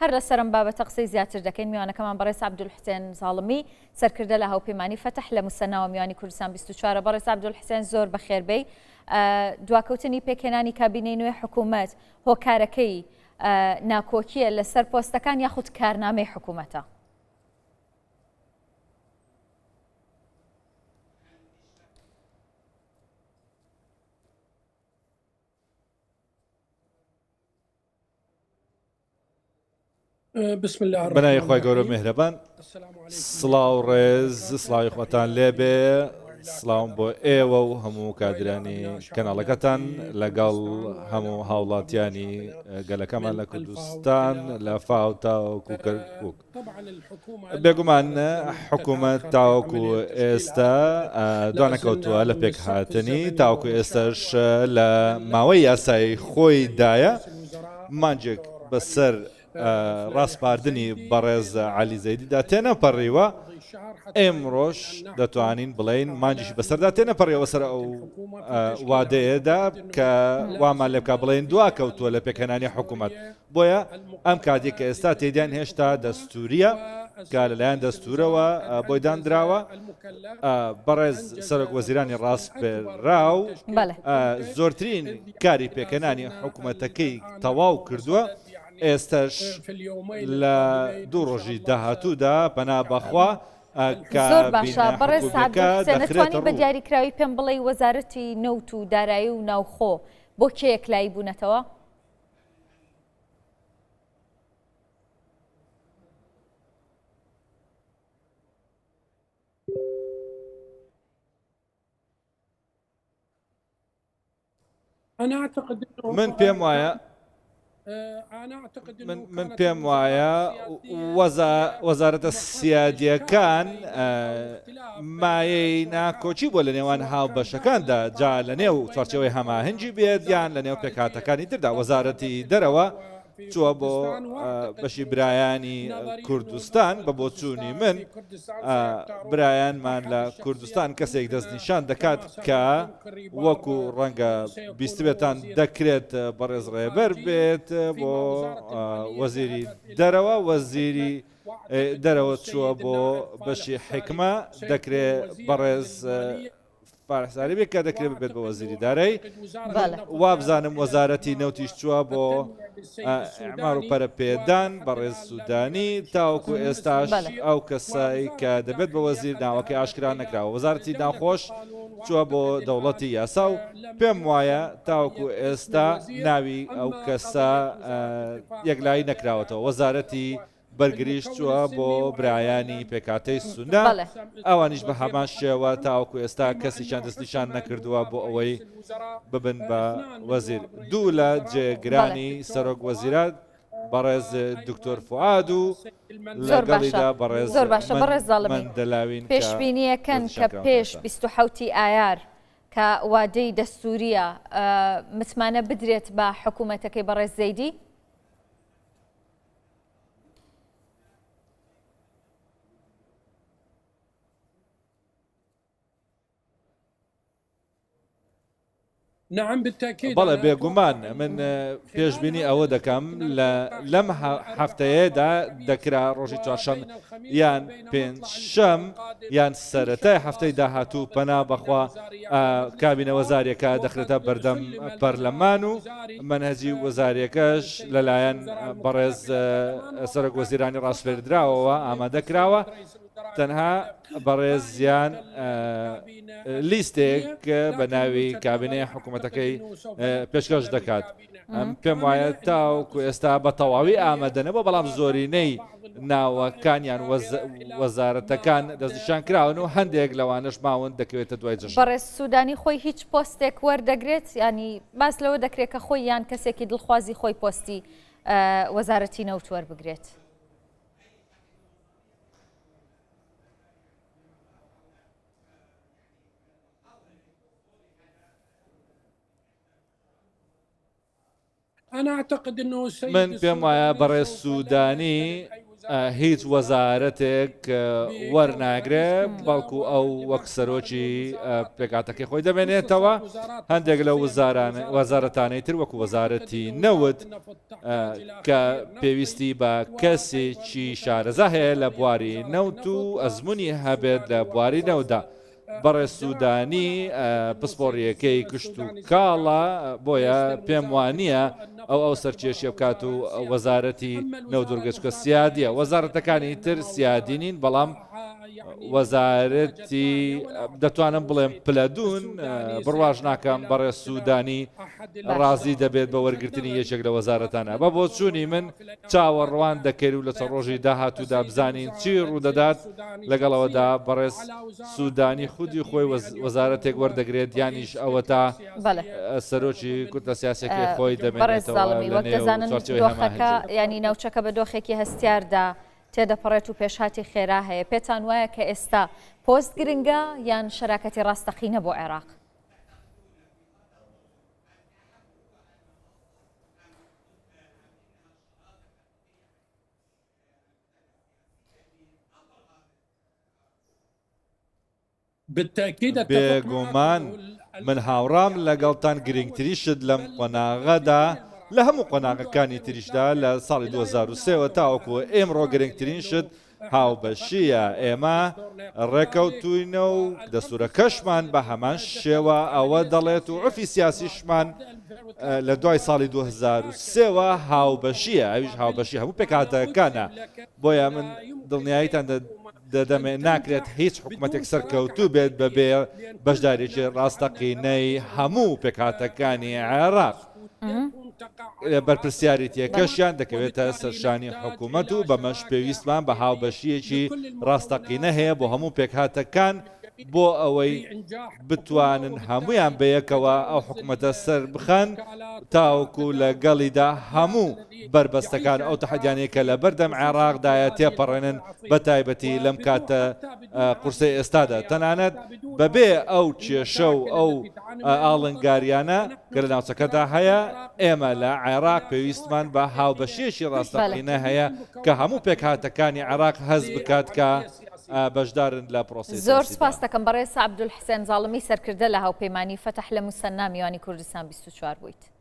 هەر لەسەر ئەم بابەتە قسەی زیاتر دەکەین، میوانەکەمان بەڕێز عەبدولحوسێن زاڵمی، سەرکردە لە هاوپەیمانی فەتح لە موسەناوە میوانی کوردستان 24 ە. بەڕێز عەبدولحوسێن زۆر بەخێربێی. دواکەوتنی پێکهێنانی کابینەی نوێی حکوومەت هۆکارەکەی ناکۆکییە لەسەر پۆستەکان یاخود کارنامەی حکوومەتە؟ بەناوی خوای گەورە مهرەبان سڵاو ڕێز سڵاوی خۆتان لێبێ سڵاوم بۆ ئێوە و هەموو کادرانی کەناڵەکەتان لەگەڵ هەموو هاوڵاتیانی گەلەکەمان لە کوردستان لە فاو تاوەکو کەرکک بێگومان حکوومەت تاوەکو ئێستا دوانەکەوتووە لە پێکهاتنی تاوەکو ئێستاش لە ماوەی یاسایی خۆیدایە مانجێک بەسەر ڕاسپاردنی بەڕێز عەلی زەیدیدا تێنەپەڕیوە ئێمڕۆش دەتوانین بڵێین مانجیش بەسەردا تێنەپەڕیەوە سەر ئەو وادەیەدا کە وامان لێ بکا بڵێن دوا کەوتووە لە پێکهێنانی حکوومەت بۆیە ئەم کاتێک کە ئێستا تێدیان هێشتا دەستوریە کە لەلایەن دەستورەوە بۆی دانراوە بەڕێز سەرۆک وەزیرانی ڕاستپێراو زۆرترین کاری پێکەنانی حکوومەتەکەی تەواو کردووە ئێستش لە دوو ڕۆژی داهاتوودا پەنا بەخوا زۆر باشە بەڕێز نەتوانی بە دیاریکراوی پێم بڵێ وەزارەتی نەوت و دارایی و ناوخۆ بۆ کێ یەکلایی بوونەتەوە؟ من پێم وایە من پێم وایە وەزارەتە سیادیەکان مایەی ناکۆکی بۆ لە نێوان هاوبەشەکاندا جا لە نێو چوارچێوەی هەماهەنگی بێت یان لە نێو پێکهاتەکانی تردا وەزارەتی دەرەوە چووە بۆ بەشی برایانی کوردستان بە بۆچوونی من برایانمان لە کوردستان کەسێک دەستنیشان دەکات کە وەکو ڕەنگە بیستبێتان دەکرێت بەڕێز ڕێبەر بێت بۆ وەزیری دەرەوە وەزیری دەرەوە چووە بۆ بەشی حیکمە دەکرێ بەڕێز فارح ساری بێت کە دەکرێت ببێت بە وەزیری دارایی وابزانم وەزارەتی نەوتیش چووە بۆ ئەمار و پەرەپێدان بەڕێز سوودانی تاوەکو ئێستاش ئەو کەسای کە دەبێت بە وەزیر ناوەکەی ئاشکرا نەکراوە وەزارەتی ناوخۆش چووە بۆ دەوڵەتی یاسا و پێم وایە تاوەکو ئێستا ناوی ئەو کەسە یەکلایی نەکراوەتەوە وەزارەتی بەرگریش چووە بۆ برایانی پێکهاتەی سوننە، ئەوانیش بە هەمان شێوە تاوەکو ئێستا کەسێکیان دەستنیشان نەکردووە بۆ ئەوەی ببن بە وەزیر. دوو لە جێگرانی سەرۆک وەزیران بەڕێز دکتۆر فوئاد و لەگەڵیدا بەڕێز مەندەلاوین کە پێشبینییەکەن کە پێش 27 ئایار کە وادەی دەستوورییە متمانە بدرێت بە حکوومەتەکەی بەڕێز زەیدی؟ بەڵێ بێگومان من پێشبینی ئەوە دەکەم لە لەم هەفتەیەدا دەکرا ڕۆژی چوارشەم یان پێنجشەم یان سەرەتای هەفتەی داهاتوو پەنا بەخوا کابینە وەزاریەکە دەخرێتە بەردەم پەرلەمان و مەنهەجی وەزاریەکەش لەلایەن بەڕێز سەرۆک وەزیرانی ڕاسپێردراوەوە ئامادە کراوە تەنها بەڕێزیان لیستێک بە ناوی کابینەی حکوومەتەکەی پێشکەش دەکات. ئەم پێم وایە تاوەکو ئێستا بە تەواوی ئامادە نەبووە، بەڵام زۆرینەی ناوەکانیان وەزارەتەکان دەستنیشان کراون و هەندێک لەوانەش ماون دەکەوێتە دوای جەژن. بەڕێز سوودانی خۆی هیچ پۆستێک وەردەگرێت؟ یانی باس لەوە دەکرێت کە خۆی یان کەسێکی دڵخوازی خۆی پۆستی وەزارەتی نەوت وەربگرێت. من پێم وایە بەڕێز سوودانی. هیچ وەزارەتێک وەرناگرێ، بەڵکو ئەو وەک سەرۆکی پێکهاتەکەی خۆی دەمێنێتەوە. هەندێک لەو وەزارەتانەی تر وەکو وەزارەتی نەوت کە پێویستی بە کەسێکی شارەزا هەیە لە بواری نەوت و ئەزمونی هەبێت لە بواری نەوتدا. بەڕێز سوودانی پسپۆڕییەکەی کشتوکاڵە، بۆیە پێم وانییە ئەو ئەو سەرکێشیە بکات و وەزارەتی نەوت وەرگرێت، چونکە سیادیە، وەزارەتەکانی تر سیادی نین، بەڵام وەزارەتی دەتوانم بڵێم پلە دوون، بڕواش ناکەم بەڕێز سوودانی ڕازی دەبێت بە وەرگرتنی یەکێک لە وەزارەتانە. بە بۆچوونی من چاوەڕوان دەکەین و لە چەند ڕۆژی داهاتوودا بزانین چی ڕوودەدات، لەگەڵ ئەوەدا بەڕێز سوودانی خودی خۆی وەزارەتێک وەردەگرێت یانیش ئەوەتا سەرۆکی کوتلە سیاسیەکەی خۆی دەمێنێتەوە لە نێو چوارچێوەی هەماهەنگی. یانی ناوچەکە بە دۆخێکی هەستیاردا تێدەپەڕێت و پێشهاتی خێرا هەیە، پێتان وایە کە ئێستا پۆست گرنگە یان شەراکەتی ڕاستەقینە بۆ عێراق؟ بێگومان من هاوڕام لەگەڵتان گرنگترین شت لەم قۆناغەدا لە هەموو قۆناغەکانی تریشدا لە ساڵی 2003 وە تاوەکو ئێمڕۆ گرنگترین شت هاوبەشییە، ئێمە ڕێکەوتووینە و دەستوورەکەشمان بە هەمان شێوە ئەوە دەڵێت و عورفی سیاسیشمان لە دوای ساڵی 2003 وە هاوبەشییە، ئەویش هاوبەشی هەموو پێکهاتەکانە، بۆیە من دڵنیاییتان دەدەمێ ناکرێت هیچ حکومەتێک سەرکەوتوو بێت بەبێ بەشداریی ڕاستەقینەی هەموو پێکهاتەکانی عێراق. بەرپرسیارێتییەکەشیان دەکەوێتە سەرشانی حکومەت و بەمەش پێویستمان بە هاوبەشییەکی ڕاستەقینە هەیە بۆ هەموو پێکهاتەکان بۆ ئەوەی بتوانن هەموویان بەیەکەوە ئەو حکومەتە سەربخەن تاوەکو لەگەڵیدا هەموو بەربەستەکان ئەو تەحەدیانەی کە لەبەردەم عێراقدایە تێپەڕێنن بەتایبەتی لەم کاتە قورسەی ئێستادا تەنانەت بەبێ ئەو کێشە و ئەو ئاڵنگاریانە کە لە ناوچەکەدا هەیە، ئێمە لە عێراق پێویستمان بە هاوبەشییەکی ڕاستەقینە هەیە کە هەموو پێکهاتەکانی عێراق هەست بکات کە بەشدارن لە پرۆسەی زۆر سپاس دەکەم بەڕێز عەبدولحسێن زاڵمی سەرکردە لە هاوپەیمانی فەتح لە موسەننا میوانی کوردستان 24 بوویت.